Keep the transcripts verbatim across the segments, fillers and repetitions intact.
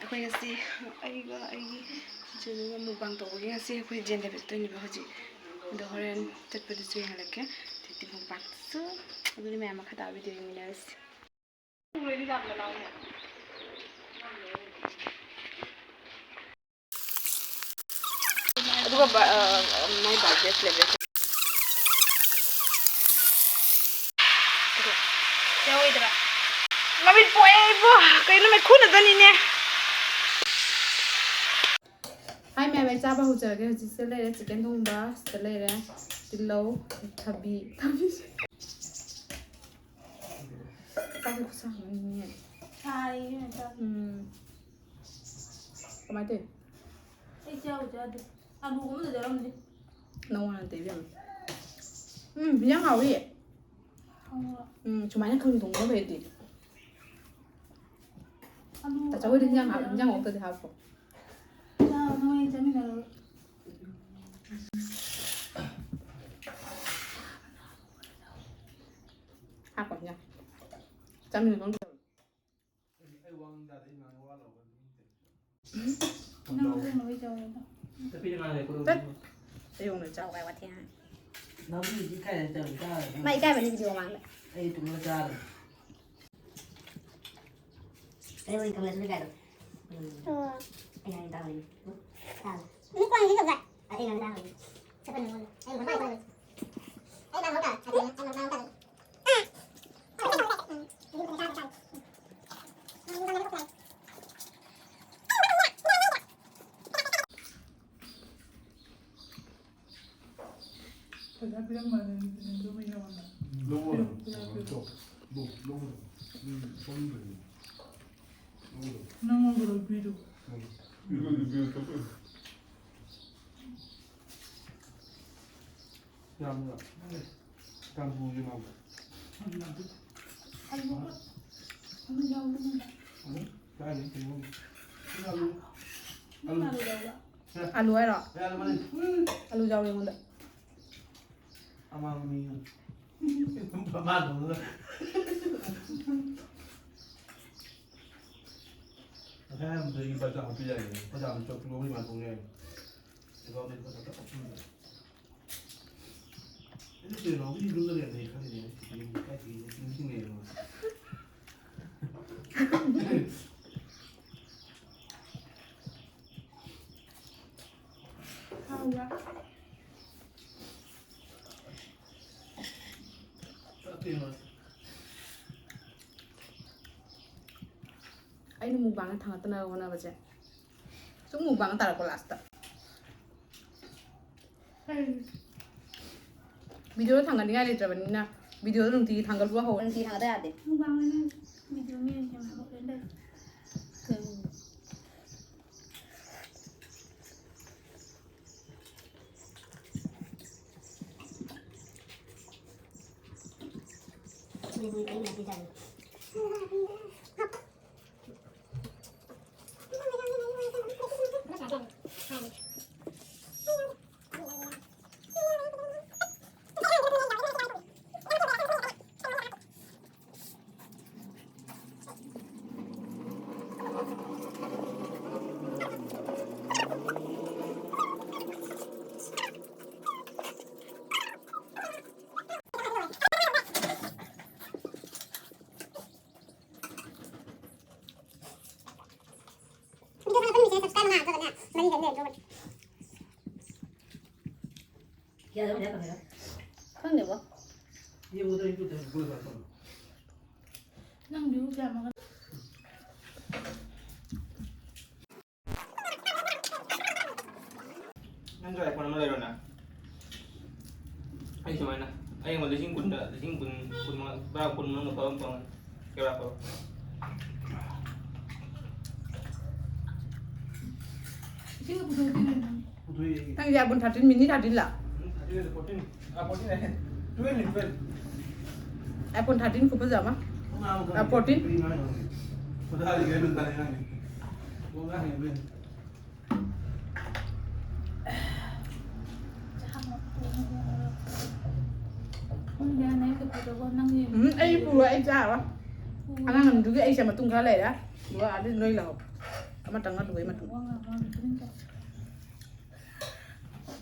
ꯑꯩꯈꯣꯏ ꯉꯁꯤ, ꯑꯩꯒ ꯑꯩꯒꯤ ꯏꯆꯦꯗꯨꯒ mukbang ꯇꯧꯕꯒꯤ ꯉꯁꯤ ꯑꯩꯈꯣꯏ ꯖꯦꯟꯗ ꯆꯠꯇꯣꯏꯅꯦꯕ ꯍꯧꯖꯤꯛ꯫ ꯑꯗꯣ ꯍꯣꯔꯦꯟ ꯆꯠꯄꯗꯨꯁꯨ ꯌꯦꯡꯍꯜꯂꯛꯀꯦ꯫ ꯑꯗꯨꯗꯤ mukbangꯁꯨ, ꯑꯗꯨꯗꯤ ꯃꯌꯥꯝ ꯃꯈꯥ ꯇꯥꯕ video ꯌꯦꯡꯃꯤꯟꯅꯔꯁꯤ꯫ ꯑꯗꯨꯒ ꯕ-, ꯑ, ꯃꯥꯏ ꯕꯥꯔꯗꯦ ꯁꯦꯂꯦꯕ꯭ꯔꯦꯁꯟ ꯌꯥꯎꯔꯣꯏꯗ꯭ꯔꯥ? ꯃꯃꯤꯠ ꯄꯣꯛꯑꯦ ꯏꯕꯣ, ꯀꯩꯅꯣ ꯃꯩꯈꯨꯅꯗꯅꯤꯅꯦ꯫ ꯍꯥꯏ ꯃꯌꯥꯝ, ꯑꯩ ꯆꯥꯕ ꯍꯧꯖꯔꯒꯦ꯫ ꯍꯧꯖꯤꯛꯁꯤꯗ ꯂꯩꯔꯦ ꯆꯤꯛꯀꯟ ꯊꯣꯡꯕ, ꯁꯤꯗ ꯂꯩꯔꯦ ꯇꯤꯜꯍꯧ, ꯊꯕꯤ, ꯊꯕꯤ꯫ ꯆꯥꯛꯁꯦ ꯈꯨꯠꯁꯥ ꯑꯃꯅꯤꯅꯦ꯫ ꯁꯥꯏꯌꯦ ꯏꯕꯦꯝꯃ ꯆꯥꯛ꯫ ꯎꯝ꯫ ꯀꯃꯥꯏ ꯇꯧꯋꯤ? ꯑꯩ ꯆꯥꯕꯨ ꯆꯥꯗꯦ꯫ ꯑꯂꯨꯒꯨꯝꯕꯗ ꯌꯥꯎꯔꯝꯅꯤ꯫ ꯅꯪꯉꯣꯟꯗ ꯅꯠꯇꯦ ꯏꯕꯦꯝꯃ꯫ ꯎꯝ, ꯏꯟꯖꯥꯡ ꯍꯥꯎꯋꯤ꯫ ꯍꯥꯎꯕ꯭ꯔꯣ? ꯎꯝ, ꯁꯨꯃꯥꯏꯅ ꯈꯪꯗꯣꯡꯕ ꯐꯩꯗꯤ꯫ ꯑꯂꯨ ꯇꯥꯆꯧ ꯍꯣꯏꯗꯤ ꯏꯟꯖꯥꯡ ꯍꯥꯞ-, ꯏꯟꯖꯥꯡ ꯑꯣꯛꯇꯗꯤ ꯍꯥꯞꯄꯣ꯫ ꯆꯥ, ꯅꯣꯏ ꯆꯥꯃꯤꯟꯅꯔꯣ꯫ ꯍꯥꯞꯄꯣ ꯏꯟꯖꯥꯡ꯫ ꯆꯥꯃꯤꯟꯅꯕ ꯑꯝꯇ꯫ ꯅꯪ ꯀꯩꯅꯣ ꯍꯣꯏ ꯆꯥꯎꯋꯦꯗꯣ꯫ ꯇꯠ꯫ ꯑꯌꯨꯛ ꯉꯟ ꯆꯥꯎ ꯀꯥꯏ ꯋꯥꯊꯤ ꯉꯥꯡꯉꯦ꯫ ꯅꯥꯎꯕꯤꯗꯤ ꯀꯥꯏꯗ ꯆꯠꯂꯤ ꯆꯥꯔꯣꯏ꯫ ꯃꯥ ꯏꯀꯥꯏꯕꯅꯤ video ꯃꯥꯡꯕ꯫ ꯑꯩ ꯏꯇꯣꯝꯇ ꯆꯥꯔꯣꯏ꯫ ꯑꯩ ꯑꯣꯏꯅ ꯊꯝꯃꯦ ꯑꯗꯨꯗꯤ ꯀꯥꯏꯗ? ꯎꯝ꯫ ꯑꯣ꯫ ꯑꯩ ꯍꯥꯏꯅ ꯇꯥꯕꯅꯤ꯫ ꯎꯝ? ꯇꯥꯕꯅꯤ꯫ ꯅꯨꯄꯥ ꯑꯅꯤ ꯇꯧꯗꯥꯏ? ꯑꯩ ꯍꯥꯏꯅ ꯇꯥꯕꯅꯤ꯫ ꯆꯠꯄꯅꯤ ꯃꯉꯣꯟꯗ꯫ ꯑꯩ ꯃꯉꯣꯟꯗ ꯇꯥꯕꯅꯤ꯫ ꯑꯩ ꯃꯉꯣꯟꯗ ꯇꯥꯕꯅꯤ꯫ ꯄꯩꯁꯥ ꯄꯤꯔꯝꯕꯅꯦ, ꯑꯗꯨ ꯃꯌꯥꯝꯅ꯫ ꯂꯧꯔꯣ꯫ ꯄꯤꯔꯝ-, ꯄꯤꯔꯝ-, ꯄꯤꯔꯝ-꯫ ꯂꯧ-, ꯂꯧꯔꯣ꯫ ꯎꯝ, ꯁꯣꯝꯗꯅꯤ꯫ ꯂꯧꯔꯣ꯫ ꯅꯪꯉꯣꯟꯗ ꯂꯣꯏ ꯄꯤꯗꯣ꯫ ꯎꯝ꯫ ꯄꯤꯔꯝ-, ꯄꯤꯔꯝ-꯫ ꯌꯥꯝꯅ ꯀꯥꯡꯕꯨꯒꯤ ꯃꯥꯟꯕ꯫ ꯑꯂꯨ ꯌꯥꯎꯕꯅꯦ꯫ ꯎꯝ, ꯀꯥꯏꯗꯩ ꯀꯩꯅꯣ? ꯑꯂꯨ, ꯑꯂꯨ꯫ ꯑꯂꯨ ꯌꯥꯎꯕ꯭ꯔꯥ? ꯁꯦ꯫ ꯑꯂꯨ ꯍꯥꯏꯔꯣ? ꯑꯦ, ꯑꯂꯨ ꯃꯥꯅꯦ꯫ ꯑꯂꯨ ꯌꯥꯎꯔꯦ ꯑꯩꯉꯣꯟꯗ꯫ ꯑꯃꯥꯡꯕ ꯃꯤ ꯑꯃ꯫ ꯃꯥ ꯇꯧꯕꯗ꯫ ꯉꯔꯥꯡꯗꯒꯤ ꯂꯨꯄꯥ ꯆꯥꯝꯃ ꯄꯤꯔꯛꯑꯦ꯫ ꯂꯨꯄꯥ ꯆꯥꯝꯃ ꯆꯧ ꯀꯤꯂꯣ ꯑꯃ ꯏꯃꯥ ꯊꯣꯡ ꯌꯥꯏ꯫ ꯑꯦꯀꯥꯎꯟꯗ ꯂꯨꯄꯥ ꯆꯥꯝꯃ ꯆꯥꯝꯃ ꯍꯥꯞꯆꯤꯟꯕ꯫ ꯑꯩꯅ ꯀꯩꯅꯣꯒꯤ ꯌꯨꯝꯗ ꯂꯩꯔꯝꯃꯦ ꯈꯜꯂꯤꯅꯦ꯫ ꯀꯥꯏꯗꯒꯤ ꯅꯤꯡꯁꯤꯡꯉꯛꯑꯦ꯫ ꯍꯥꯎꯕ꯭ꯔꯥ? ꯆꯥꯛꯇꯤ ꯌꯥꯝ ꯑꯩꯅ ꯃꯨꯛꯕꯥꯡ ꯊꯥꯡꯒꯠꯇꯅꯕ ꯍꯣꯠꯅꯕꯁꯦ ꯁꯨꯝ ꯃꯨꯛꯕꯥꯡ ꯇꯥꯔꯛꯄ ꯂꯥꯁꯇ꯫ ꯚꯤꯗꯤꯑꯣ ꯊꯥꯡꯒꯠꯅꯤꯡꯉꯥꯏ ꯂꯩꯇ꯭ꯔꯕꯅꯤꯅ ꯚꯤꯗꯤꯑꯣꯗꯣ ꯅꯨꯡꯇꯤꯒꯤ ꯊꯥꯡꯒꯠꯄ ꯍꯧꯔꯦ꯫ ꯅꯨꯡꯇꯤꯒꯤ ꯊꯥꯡꯒꯠꯇ ꯌꯥꯗꯦ꯫ ꯃꯨꯛꯕꯥꯡ ꯑꯣꯏꯅ ꯚꯤꯗꯤꯑꯣ ꯃꯤ ꯑꯣꯏꯅ ꯁꯦꯝꯃꯦ꯫ ꯀꯩꯅꯣ? ꯈꯪꯗꯦꯕꯣ꯫ ꯅꯪ view ꯀꯌꯥ ꯃꯉꯥ? ꯅꯪꯁꯨ iPhone ꯑꯃ ꯂꯩꯔꯣꯅ꯫ ꯑꯩ ꯁꯨꯃꯥꯏꯅ ꯑꯩꯉꯣꯟꯗ ꯂꯤꯁꯤꯡ ꯀꯨꯟꯗ ꯂꯤꯁꯤꯡ ꯀꯨꯟ, ꯀꯨꯟ ꯃꯉꯥ, ꯇꯔꯥ, ꯀꯨꯟ ꯃꯅꯨꯡꯗ ꯐꯕ ꯑꯃ ꯐꯪꯉꯅꯤ꯫ ꯀꯦꯔꯥ ꯐꯕ꯫ ꯏꯁꯤꯡ ꯄꯨꯊꯣꯛꯇꯣꯏꯅꯦ ꯅꯪ꯫ ꯄꯨꯊꯣꯛꯏ꯫ ꯅꯪꯒꯤ iPhone thirteen mini thirteen ꯂ? ꯎꯝ, thirteen ꯅꯠꯇꯦ, fourteen꯫ ꯑꯥ, fourteen ꯍꯥꯏ꯫ Twelve ꯅꯤ, twelve꯫ iPhone thirteen ꯈꯨꯐꯖ ꯑꯃ꯫ ꯑꯉꯥꯡ ꯑꯃ ꯑꯥ, fourteen꯫ ꯀꯔꯤ ꯉꯥꯡꯉꯤꯅꯣ ꯈꯪꯗꯦ꯫ ꯈꯨꯗꯥꯗꯤ ꯀꯔꯤꯝ ꯇꯥꯅꯤꯡꯉꯥꯏ ꯂꯩꯇꯦ꯫ ꯋꯥ ꯉꯥꯡꯉꯤꯕ ꯌꯦꯡꯉꯨ꯫ ꯎꯝ, ꯑꯩ ꯄꯨꯔꯣꯏ, ꯑꯩ ꯆꯥꯔꯣꯏ꯫ ꯑꯉꯥꯡ ꯑꯅꯤꯗꯨꯒꯤ ꯑꯩꯁꯦ ꯃꯇꯨꯡ ꯈꯔ ꯂꯩꯔꯦ꯫ ꯑꯗꯨ ꯅꯣꯏ ꯂꯥꯛꯑꯣ꯫ ꯑꯃꯇꯪ ꯑꯗꯨꯒ ꯑꯩ ꯃꯇꯨꯡ꯫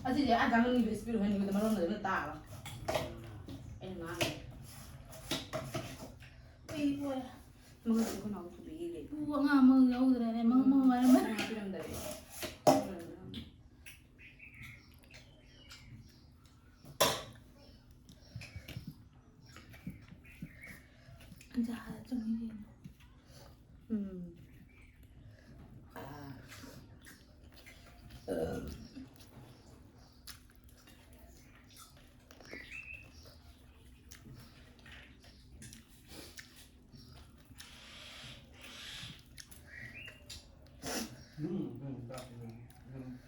ꯑꯁꯤꯁꯦ ꯑꯥ ꯆꯪꯉ ꯃꯤꯗ ꯏꯁꯄꯤꯠ ꯍꯟꯈꯤꯕꯗ ꯃꯔꯣꯟ ꯑꯗꯨꯝ ꯇꯥꯕ꯫ ꯑꯩꯅ ꯉꯥꯡꯉꯦ꯫ ꯑꯩ ꯂꯣꯏꯔꯦ꯫ ꯃꯉꯛꯇ ꯑꯩꯈꯣꯏ ꯅꯥꯎ ꯄꯨꯕꯤꯈꯤꯒꯦ꯫ ꯄꯨ ꯑꯉꯥꯡ ꯑꯃ ꯌꯥꯎꯗ꯭ꯔꯦꯅꯦ꯫ ꯃꯉꯛ ꯃꯉꯛ ꯃꯔꯝ ꯃꯔꯝ꯫ ꯄꯤꯔꯝꯗꯔꯦ꯫ ꯖꯍꯥꯖ ꯆꯪꯉꯤ ꯀꯩꯅꯣ꯫ ꯎꯝ꯫ ꯑꯥ꯫ ꯎꯝ, ꯎꯝ, ꯆꯥꯛ, ꯎꯝ, ꯎꯝ꯫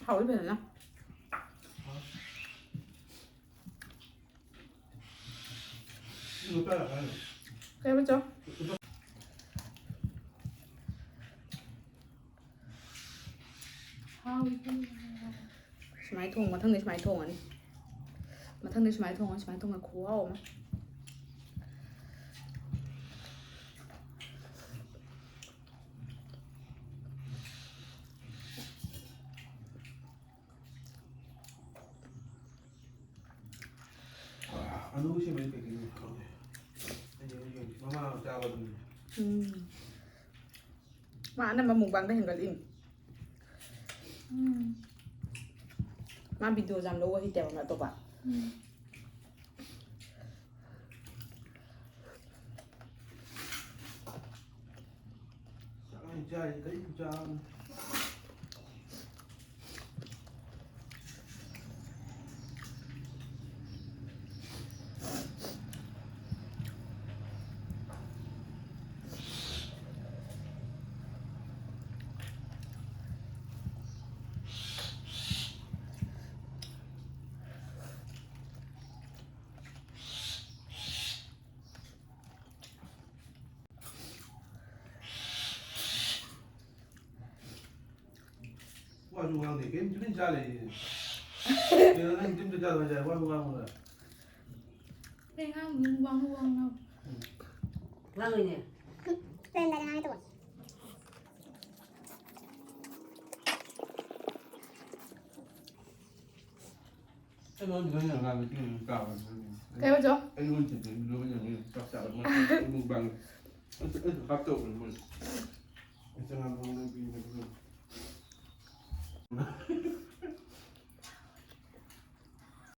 ꯍꯥꯎꯏ ꯐꯖꯅ꯫ ꯀꯩꯕ ꯆꯣ? ꯁꯨꯃꯥꯏꯅ ꯊꯣꯡ-, ꯃꯊꯪꯗꯤ ꯁꯨꯃꯥꯏꯅ ꯊꯣꯡꯉꯅꯤ꯫ ꯃꯊꯪꯗꯤ ꯁꯨꯃꯥꯏꯅ ꯊꯣꯡꯉꯅꯤ꯫ ꯁꯨꯃꯥꯏꯅ ꯊꯣꯡꯉ ꯈꯨꯍꯥꯎ ꯑꯃ꯫ ꯑꯂꯨ ꯁꯦꯝꯕꯩ ꯄꯦꯛꯀꯤꯡꯗꯨ ꯈꯪꯗꯦ꯫ ꯑꯩꯗꯤ ꯍꯧꯖꯤꯛ ꯃꯃꯥ ꯆꯥꯕ ꯑꯗꯨꯝ꯫ ꯎꯝ꯫ ꯃꯥ ꯑꯅꯝꯕ ꯃꯨꯛꯕꯥꯡꯗ ꯍꯦꯟꯒꯠꯂꯤꯅꯤ꯫ ꯎꯝ꯫ ꯃꯥ ꯚꯤꯗꯤꯑꯣꯁꯦ ꯌꯥꯝ ꯂꯧꯕ ꯍꯩꯇꯦꯕ ꯑꯇꯣꯞꯄ꯫ ꯎꯝ꯫ ꯆꯥꯛ ꯂꯥꯝ ꯆꯥꯔꯤ, ꯀꯔꯤ ꯆꯥꯕꯅꯣ? ꯋꯥꯁꯨ ꯉꯥꯡꯗꯦ, ꯀꯩꯝ ꯇꯨꯃꯤꯟ ꯆꯥ ꯂꯩꯌꯦ꯫ ꯀꯩꯅꯣ ꯅꯪ ꯇꯨꯃꯤꯟ ꯆꯥ ꯂꯩ, ꯋꯥꯁꯨ ꯉꯥꯡꯉꯨꯗ꯫ ꯀꯩ ꯉꯥꯡꯗꯣꯏꯅꯣ? ꯋꯥꯡꯉꯨ ꯋꯥꯡꯉꯨ꯫ ꯉꯥꯡꯉꯣꯏꯅꯦ꯫ ꯂꯣꯏꯔꯝꯗꯥꯏꯗ ꯉꯥꯡꯉꯦ ꯇꯧꯕ꯫ ꯑꯩꯉꯣꯟꯗ ꯅꯣꯏꯅ ꯉꯥꯡꯕ ꯇꯤꯟ ꯑꯗꯨꯝ ꯆꯥꯕꯅꯤ꯫ ꯀꯩ ꯍꯥꯏꯕ, ꯆꯣ? ꯑꯩꯉꯣꯟꯗ ꯇꯤꯟ ꯑꯗꯨꯝ ꯆꯥꯕ ꯃꯣꯏ ꯃꯨꯛꯕꯥꯡ꯫ ꯑꯩꯁꯨ, ꯑꯩꯁꯨ ꯍꯥꯞꯇꯧꯕꯅꯤ ꯃꯣꯏ꯫ ꯏꯟꯁꯇꯥꯒ꯭ꯔꯥꯝ ꯐꯣꯂꯣ ꯄꯤꯕꯅꯦ꯫